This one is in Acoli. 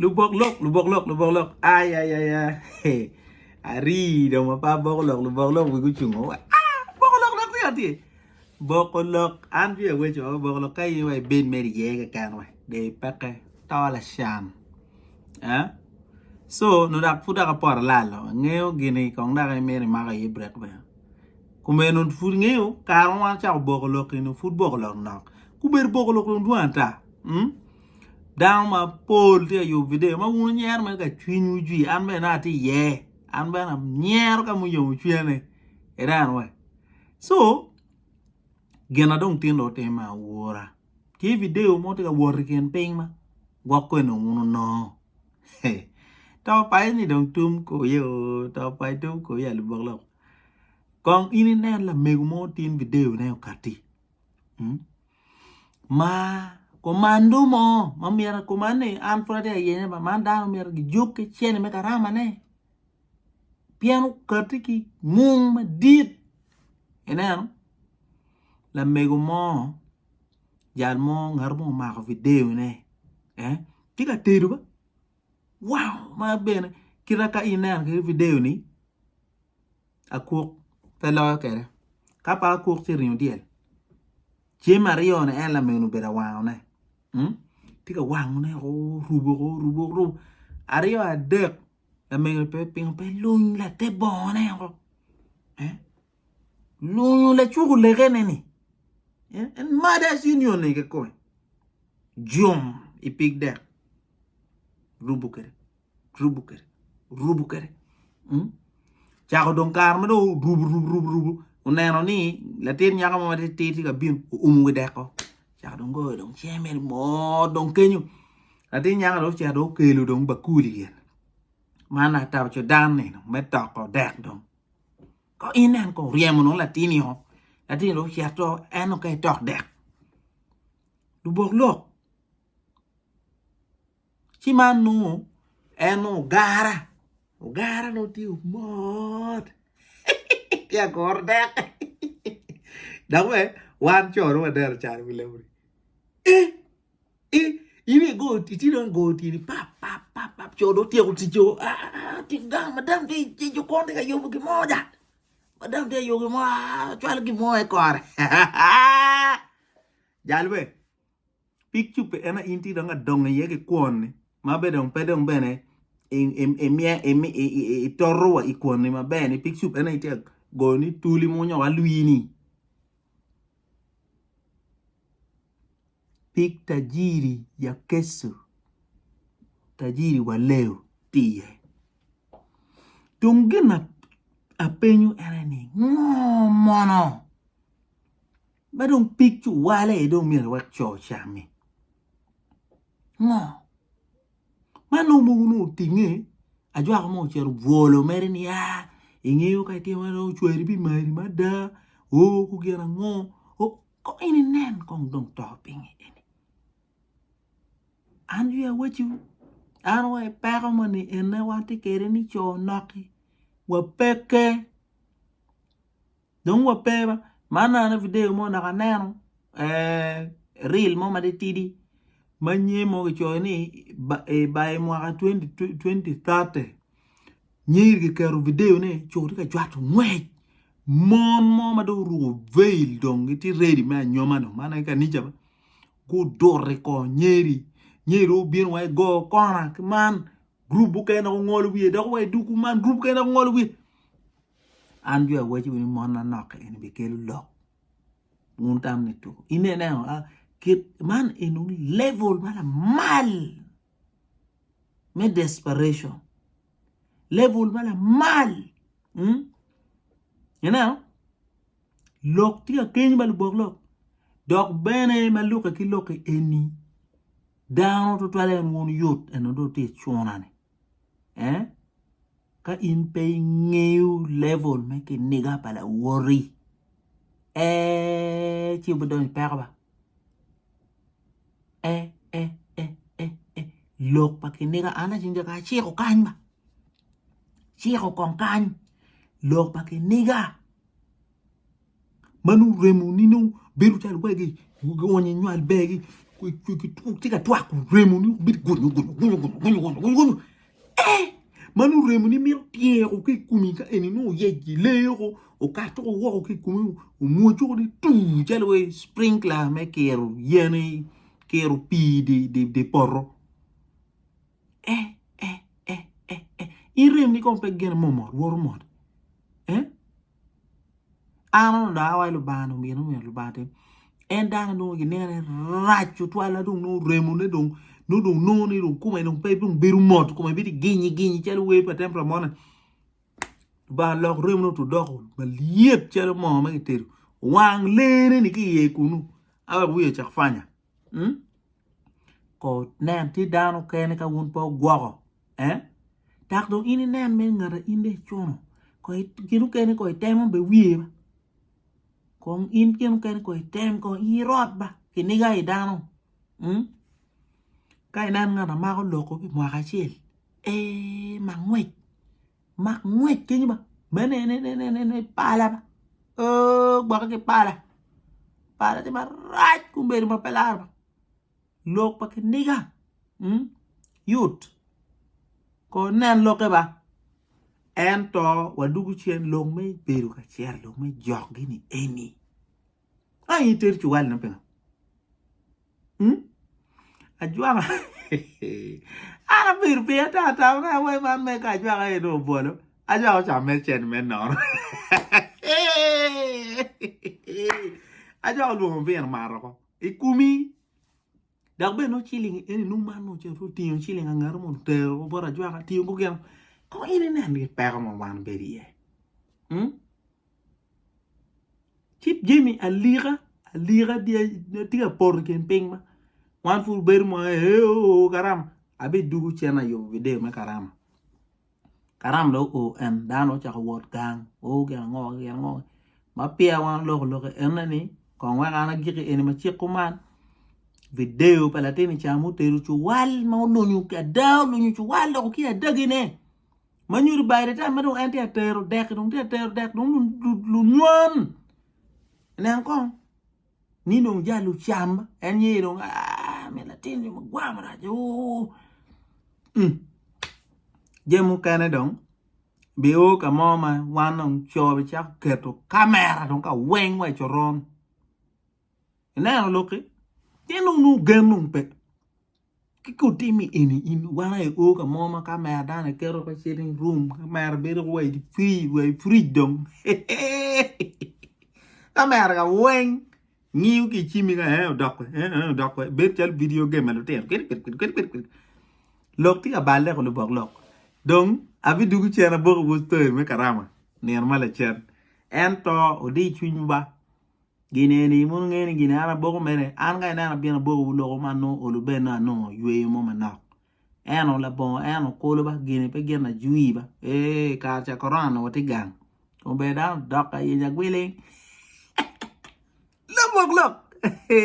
Lubok lok, lubok lok, lubok lok. Ay, ay, ay, ay. Ari dong ma pe aboko lok, lubok lok wigi ocungo. Ah, boko lok dok tye atye. Boko lok, an tye aweco, boko lok ka in wa ibed mere iye keken we, de peke, to lacan. Eh? So, nongo dok pud dok apoto alalo, angeyo gini kong dok imito imako iye brek bene. Komeno pud ingeyo, kare ma wan wacako boko lok eni pud boko lok nok. Gubedo boko lok dong dwong ata. Mm? Dano mapol tye ka yubo video ma wun wunyero mere ka cwinywu jwi an bene nongo atye iye. An bene anyero ka muyomo cwinya ni ineno we. So gin na dong tin dong otime awura. Tye video mo tye ka wot i kin piny ma gwok kweni dong wun wunongo. To paco ni dong tum koyo, to paco tum koyo alubok lok. Kong in inen lamego mo tin video ne okati. Hmm? Ma komando mo ma myero komando ni an pud atye ka yenye ba man dano myero gijuk ki cene me karama ne pien okati ki mung madit ineno lamego mo jal mo ngat mo omako video ne eh tye ka tedo ba wow ma bene kita ka ineno ki video ni Akuk pe loyo kwede. Ka pe akuk ci ringo dyel. Cem aryone en lamego-ni obedo awangone. Tye ka wangone orubo orubo orubo aryo adek lamego-ni pe pingo pe luny late bongone woko lunyo lacuko lekene-ni en mothers union-ni kikome jum i pig dek rubo kwede. rubo kwede orubo kwede cako dong kare ma dong orubo rubo rubo rubo oneno ni latin nyako mo matitidi tye ka bino oumo wi deko cako dong goyo dong cinge mere mot dong kenyo latin nyako dong ocito dong okelo dong bakuli gin man atabo cudan ni me toko dek dong ko inen ko oryemo dong latin-nio latin-ni dong ocito en dong ka etok dek lubok lok. Ci man nongo en nongo ogara, ogara nongo tye mot tye aguro dek dok bene wan co dong waneno calo wi lebo ni eh eh in igo itye dong igoyo tyeni pap pap pap pap co dong otyeko ticco aa tye gang madam tye i jokon tye ka yubo gin mo ja madam tye ka yubo gin mo aa cwalo gin mo i kore jal be. Pig cupe en aye in tye dong ka dongo iye ki kwon-ni ma bene dong pe dong bene itoto wa i kwon-ni maber ni pig cup en aye itye ka goyo ni tuli mo nyo alwii-ni. Pig tajiri ya keco tajiri wa leo tye iye dong gin ma apenyo en aye ni ngo mono Ma dong pig cuwale aye dong myero iwek co ocammi. Ngo? Man nongo mogo nongo otinge ajwaka mo ocito obwolo mere ni aa ingeyo ka itimo man dong cwari bimari mada oo ku gin ango kong in inen kong dong to piny eni. An jwi awacciwu an wa i peko moni ene watye kwede ni co noki wapeke. Dong wa pe ba, man aneno video mo dok aneno reel mo matitidi ma nyer mo kicoyo ni by mwaka 2030 nyer kiketo video ne co tye ka cwato ngwec mon mo ma dong oruko veil dong gitye ready me anyoma dong man aye kanica ba guduto i kor nyeri, nyeri obino wa i go kona ki man gurup mukene dok ongolo wiye dok wa i dul kuman gurup mukene dok ongolo wiye. An jwi awaco ni mon manok eni bikelo lok wun tam ni tuko in ineno a kit man eno level ma lamal me desperation level ma lamal ineno lok tye ka keny ba lubok lok dok bene ma lukke ki lok eni dano tutwalle en wun yut eno dong tye icuna ni eh. Ka in pe ingeyo level me kiniga pa lawoti, ee ci ibidonyo i peko ba. E e e e e lok pa kiniga an acing ka aciko kany ba, aciko kong kany lok pa kiniga ma nongo remo ni nongo bedo calo wegi onyo inywal bergi. Tye ka twako remo ni bedo gunyu gunyu gunyu gunyu gunyu gunyu gunyu eh ma nongo remo ni mito tyeko ki i komi ka eni nongo oyec ileyo ko okato woko ki i komi omwoco ni tuu calo wai sprinkler me kiro yen kiro pii i dye poto eh eh eh eh in remoni kong pe gine mot woto mot eh. An onongo dong awaco Lubanga dong gin omyero Lubanga otim en dano dong ginene rac tutwal ma dong nongo remone dong nongo dong nongo ni dong kome dong pe dong bedo mot kome bedo ginyi ginyi calo wer pa Tempra moni Lubanga lok remone odoko malyet calo moo ma kitedo wang lee-ni ni ki iye kunu a wek wiye ocak fanya Ko nen tye dano kene ka wun pe wugwoko eh dok dong in inen mere ngat a in dong icuno ko gin mukene ko itemo bene wiye ba kong in gin mukene ko item kong in irot ba kiniga i dano ka inen ngat a mako loko pi mwaka acel ee mak ngwec mak ngwec kenyo ba meno ene pala ba oo gwokke ki pala pala tye marac gubedo ma pe laro ba lok pa kiniga yot ko inen lokke ba ento wadwogo cen lok me bedo kacel lok me jok gini eni ka in itero cuwal ne pingo ajwaka an abedo piny ata ata ma wai man me ka ajwaka aye dong obwolo ajwaka ocamo mere cente me nono ajwaka olwongo vino mato oko i komi dok bene nongo ciling eni nongo man nongo ocito otingo ciling angati mo otero bot ajwaka tingo gugino kong in inen peko ma wan obedo iye. Ci jami alika alika tye ka poto i kin piny ma wan pud wabedo mo ee karama abidwogo cen ayubo video me karama karama dong oo en dano ocako wot gang oo gin ango gin ango ma peya wan oloko lok ene ni kong wek an agiki eni ma cik kuman video pa latin-ni ca ma otedo cuwal ma olunyo ada olunyo cuwal dok ki adagine. Ma nyuto by the time ma dong en tye ka tero dek dong tye ka tero dek dong lunywan nen kong ni dong ja lucam en ye dong aa mi latin ni magwar marac oo jami mukene dong bio ka mo ma wan dong co bicako keto kamera dong ka weng wa i coron ineno lokki pien dong nongo gen dong pe. Ki ka otimi eni in wan aye o ka mo ma kamera dano iketo ka sitting room kamera bedo wa i fridge dong kamera ka weng ngiyo ki icimi ka ee odok kwede ee odok kwede bedo calo video game pa lutino lok tye ka balle ko lubok lok dong abidwogo cen abokowu story me karama nino ma lacen ento odi cwinywu ba. Gin eni mono ngeyo ni gin an aboko mene an ka ineno abino aboko wu loko man nongo olo bed nongo anongo yweyo mo manok ento labongo en okolo ba gini pe gin ajwi ba ee kare ca korona onongo watye gang obedo dano odok ka yenyo agwili labok lok.